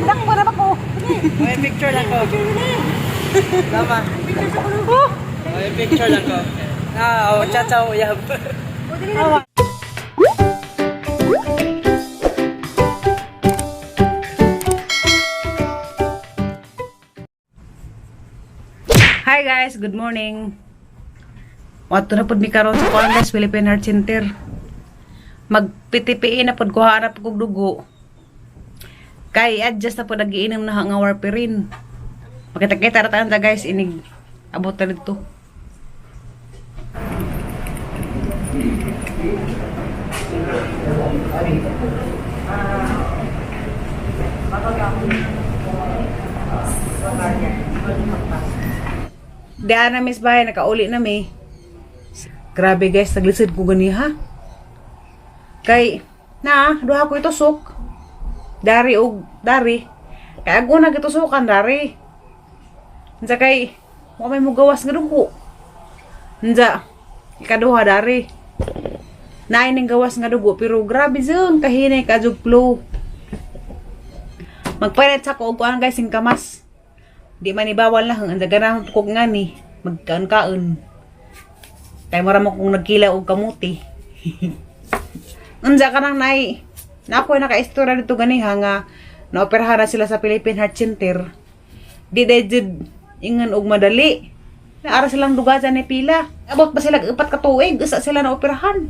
Dakpo na ba ko? May picture lang ko. Tama. Oh! May picture lang ko. Ah, oh, chat sa uyab. Awa. Hi guys, good morning. Wato na pud mi karon sa kuan guys, Philippine Heart Center. Magpitipiin na pud kuha na pud kog dugo. Kay adjust na pud nagiinom na nga warfarin. Makita-kita ra ta guys inig abot na dito. Diyan na miss bahay, nakauli na mi. Grabe guys, naglisod ko gani ha. Kay, na, duha ko itusok. Dari og dari. Kay ako na gitusukan dari. Unsa kay, wa may mugawas nga dugo. Unsa, ikaduha dari. Naay ning gawas nga dugo pero grabe jud kahinay ka jud flow. Magpalit sa ko og kuan guys sing kamas. Di man ibawal na hang ganahan ko nga ni magkaon-kaon. Kay mura mo kung nagkila og kamuti. Unsa ka nang nay? Na ako nakaistorya dito ganiha nga naoperahan na sila sa Philippine Heart Center. Di day jud ingan og madali. Naara silang dugasan ni pila. Abot pa sila og 4 ka tuig usa sila naoperahan.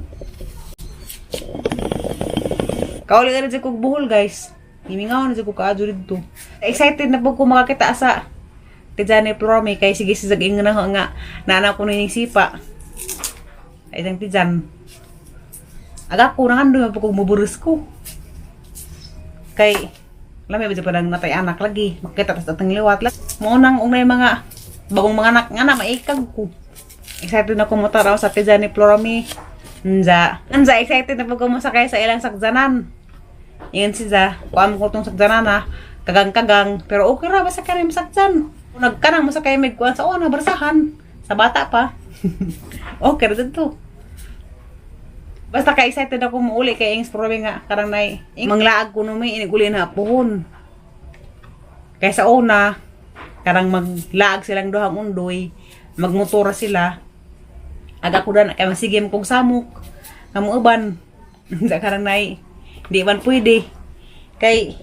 Kauli na jud kog buhol guys. Gimingaw na jud ko kaadyo didto. Excited na po ko makakita sa Tijani Plorme kay sige si Zag ingon na nga naana ko ning sipa. Ay isang tijan. Aga ko na ando po kog muburos ko. Kay lami ba jud pa nang natay anak lagi. Makita tas atang liwat lang. Mo nang unay mga bagong mga anak nga na maikag ko. Excited na ko mo taraw sa Tijani Plorme. Nza. Nza excited na po ko mosakay sa ilang sakjanan. Ingon si Za, kuha mo ko tong sakjanan ha. Kagang-kagang. Pero okay ra, basta ka rin masakjan. Kung nagkanang mo sa kay mig kuha sa una, barsahan. Sa bata pa. Okay ra dito. Basta ka excited ako muuli kay Ings Probe nga karang nay. Manglaag ko numi iniguli na puhon. Kay sa una, karang maglaag silang duhang undoy, magmotora sila. Aga ko dan kay masigim kog samok. Nga uban. Sa karang nay, di man pwede. Kay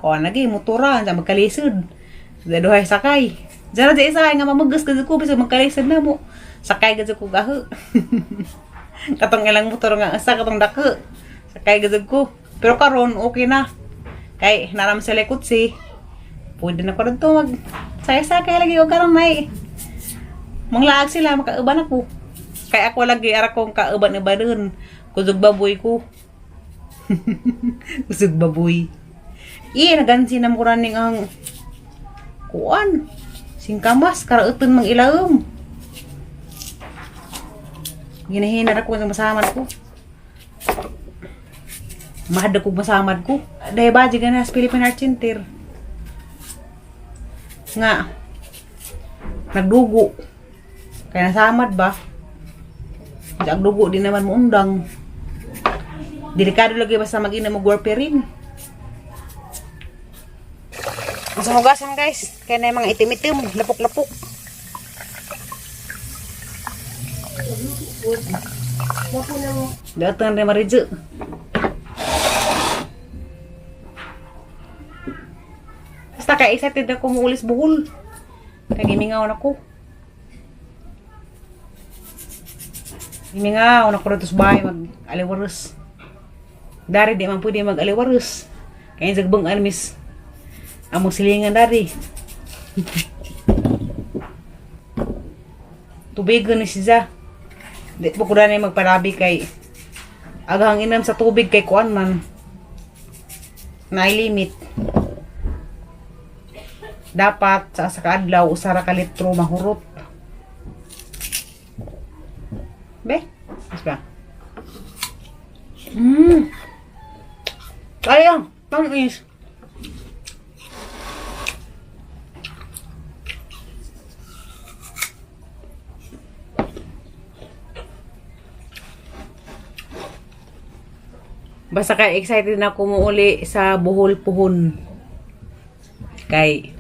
kuan lagi motora sa magkalisod. Sa duhay sakay. Diyan na isa nga mamugos ka ko bisag magkalisod na mo. Sakay gud ko gaho. Katong ilang motor nga asa katong dako. Sakay gud ko. Pero karon okay na. Kay naram sila kutsi. Pwede na ko dito mag sakay-sakay lagi og karon nay. Manglaag sila makauban ako. Kay ako lagi ara kong kauban-ubanon. Kusog baboy ko. Kusog baboy. Iya, nagansi na mo running ang kuan. Singkamas, karauton mang ilawom. Ginahina ra ko sa masamad ko. Mahad ko masamad ko. Dahil ba, di ka na sa Philippine Heart Center. Nga, nagdugo. Kaya nasamad ba? Di ang dugo, di naman muundang. Delikado lagi basta mag-ina mo warfarin. Sa hugasan guys, kaya na yung mga itim-itim, lapok-lapok. Datang na maridyo. Basta kay excited ako muulis buhol. Kaya gimingaw na ko. Gimingaw na ko rito sa bahay mag-aliwaros. Dari di man pwede mag-aliwaros. Kaya zagbang miss. Among silingan dari. Tubigon ni siya. Di po ko na magparabi kay aghang inam sa tubig kay kuan man. Naay limit. Dapat sa kaadlaw usa ra ka litro mahurot. Be? Mas ba? Ayang, tamis. Basta kay excited na ako muuli sa Bohol Puhon. Kay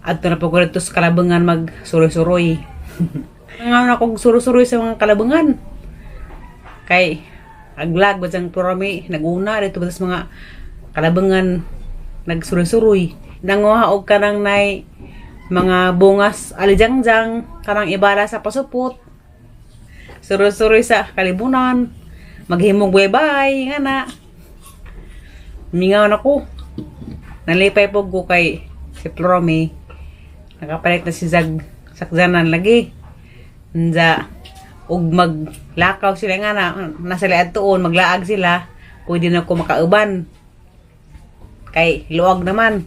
adto na po ko dito sa kalabangan mag suroy-suroy. Nga na kog suroy-suroy sa mga kalabangan. Kay aglag ba siyang Florami naguna dito ba sa mga kalabangan nagsuroy-suroy. Nanguha og kanang nay mga bungas alijangjang kanang ibala sa pasupot. Suroy-suroy sa kalibunan. Maghimog bye nga na. Mingaw na ko. Nalipay po ko kay si Florami. Nakapalit na si Zag sakzanan lagi. Nza ug maglakaw sila nga na nasa liad tuon maglaag sila, pwede na ko makauban kay luag naman,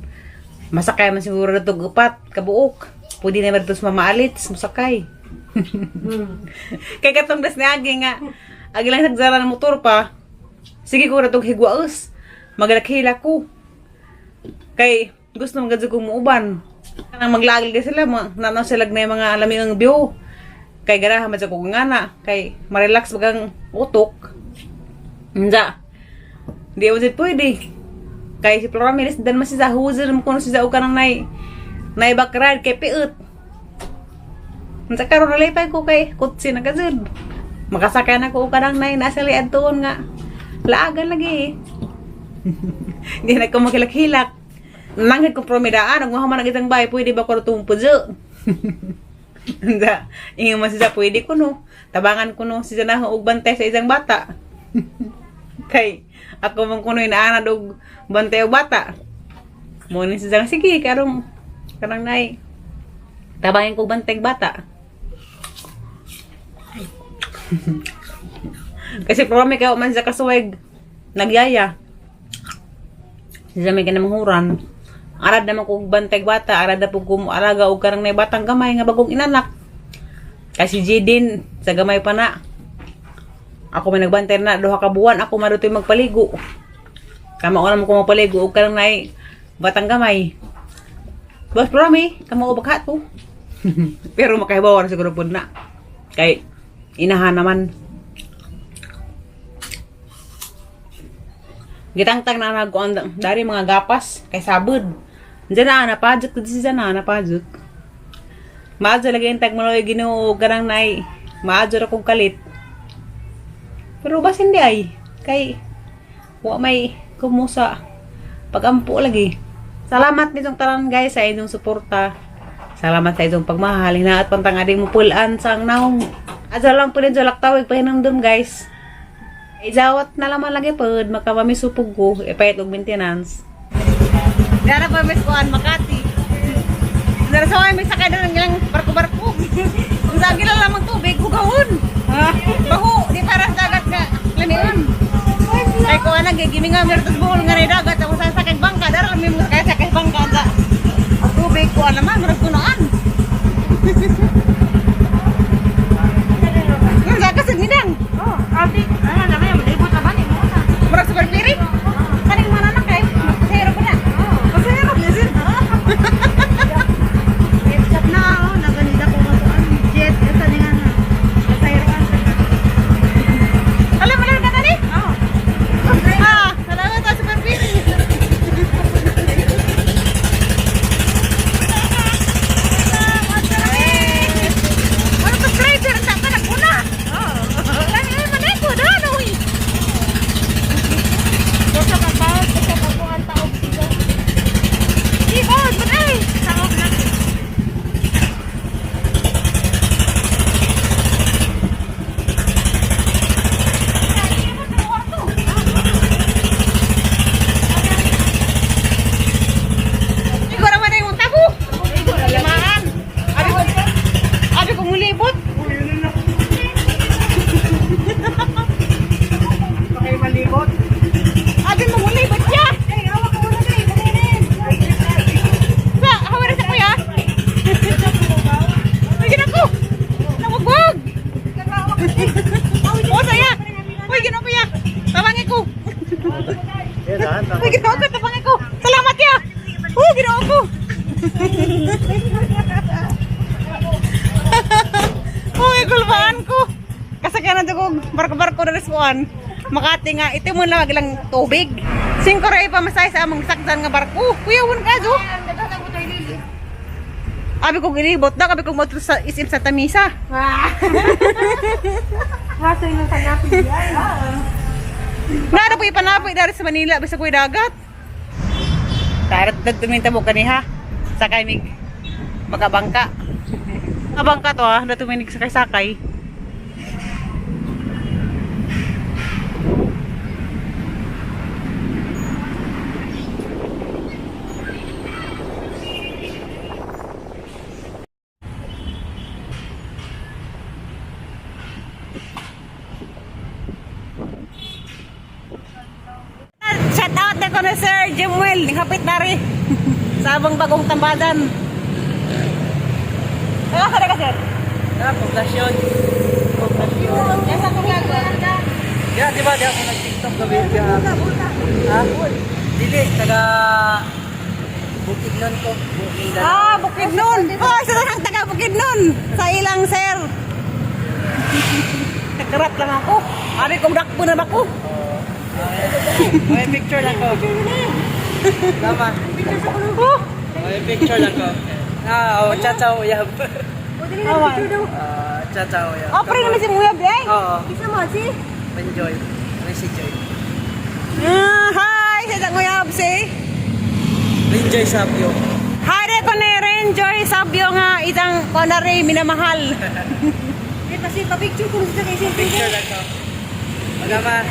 masakay man siguro na tog upat kabuok, pwede na man sa Mama Alits masakay. Kay katong das ni agi nga agi lang sagzara ng motor pa, sige ko na tog higwaos, maglakhila ko kay gusto man gud kong muuban. Kanang maglaag lagi sila, nanaw sila na yung mga lamiang view. Kay ganahan man sa kong ngana kay marelax bagang utok. Nja. Di mo jud pwede. Kay si Flora Milis dan mas siya huzer mo kuno siya og kanang nay nay back ride kay piut. Unsa karon nalipay ko kay kutsi na kajud. Makasakay na ko og kanang nay nasa liad tuon nga laagan lagi. Hindi na ko makilak-hilak. Nanghid ko promidaan, ang man ang isang bahay, pwede ba ko itong puzo? Nga, ingon man siya, pwede ko no. Tabangan ko no, siya na og bantay sa isang bata. Kay, ako man kuno inaanad og bantay og bata. Mo ni siya, sige, karong, karang nay, tabangan ko bantay og bata. Kasi promi kayo man siya kasuweg, nagyaya. Siya may kinamanghuran. Arad naman kog bantay bata, arad na po kung alaga og karang nay batang gamay nga bagong inanak. Kasi Jaden, sa gamay pa na. Ako may nagbantay na 2 ka buwan, ako madutoy magpaligo. Kama ko naman ko magpaligo og karang nay batang gamay. Bas promi, kamo bakhat po. Pero makahibaw ra siguro pud na. Kay inahan naman. Gitangtang na nagkuan dari mga gapas kay sabod. Diyan na napajot ko siya na napajot. Maadyo lagi ang tagmaloy Ginoo garang nay. Maadyo ra kog kalit. Pero basin di ay kay wa may kumusa pagampo lagi. Salamat nitong tanan guys sa inyong suporta. Salamat sa inyong pagmahal. Hinaat pantang ading mo pulan sa ang naong. Adyo lang po din laktawig pahinamdom guys. Ijawat na laman lagi pod makapamisupog ko ipayat og maintenance. Dara pa mis kuan Makati. Dara sa may sakay dara ng barko-barko. Kung sa gila lamang tubig hugawon. Baho di para sa dagat nga lamion. Kay kuan ang gigiminga meron tas buhol nga rin dagat ako sa sakay bangka dara lang may mga sakay sakay bangka sa tubig kuan naman murag punoan. Yung dagat sa ginang. Oh, ate, ano na may malibot na ba ni mo na? Murag super piri. Kaning mga anak kay pasahero ko na. Pasahero gyud. Chat na ako, naganida ko ka jet, ito ni nga na. Pasahero ka. Alam mo lang ka tani? Oh. Ah, salamat sa super piri. Ano to driver sa ka naguna? Oh. Lami ay manay ko da uy. Sa kapal, sa kapuan taog siya. Di ba, man ay. Taog na. Ikaw naman ay yung tabo. Limaan. Abi ko, abi ko mulibot. Okay, malibot. Abi mo mulibot siya. Ay, hawak ko muna kay, kaninin. Sa, hawara sa kuya. Uy, ginako. Nawagwag. O, saya. Uy, ginoo ko ya. Tabangi ko. Uy, ginoo ko, tabangi ko. Salamat ya. Uy, ginoo ko. Uy, kulbaan ko. Kasakyan na ko barko-barko na respuan. Makati nga ito mo lang ilang tubig. Singko ray pa masay sa among sakdan nga barko. Kuya won ka zo. Ang daghan ang water lily. Abi kong ilibot na, abi kong motor sa isim sa tamisa. Kaso yung panapin yan. Nara po ipanapoy dari sa Manila, basta ko'y dagat. Tarat na tuminta mo kaniha. Sakay mig magabangka. Abangka to ah, na tuminig sakay-sakay. Shout out na ko na Sir Jimuel, hapit na rin. Sa abang bagong tambadan. Ano ka na sir? Na, poblasyon. Poblasyon. Ya, di ba? Di ako nag-TikTok gabi. Ya. Ha? Dili, taga Bukidnon ko. Bukidnon. Ah, Bukidnon. Oh, isa na taga Bukidnon. Sa ilang sir. Nagkarat lang ako. Ari kong dakpo na ako. May picture lang ko. Tama. Oh, May picture lang ko. Ah, oh, chachaw uyab. awan. Ah, chachaw uyab. Oh, pre naman si Muyab eh. Oo. Isa mo, si? Enjoy. May si Joy. Ah, hi, sa isang Muyab si. Enjoy Sabio. Hi, ko ni Renjoy Sabio nga isang konare minamahal. Eh, kasi pa-picture ko sa kay Picture lang ko. Magama.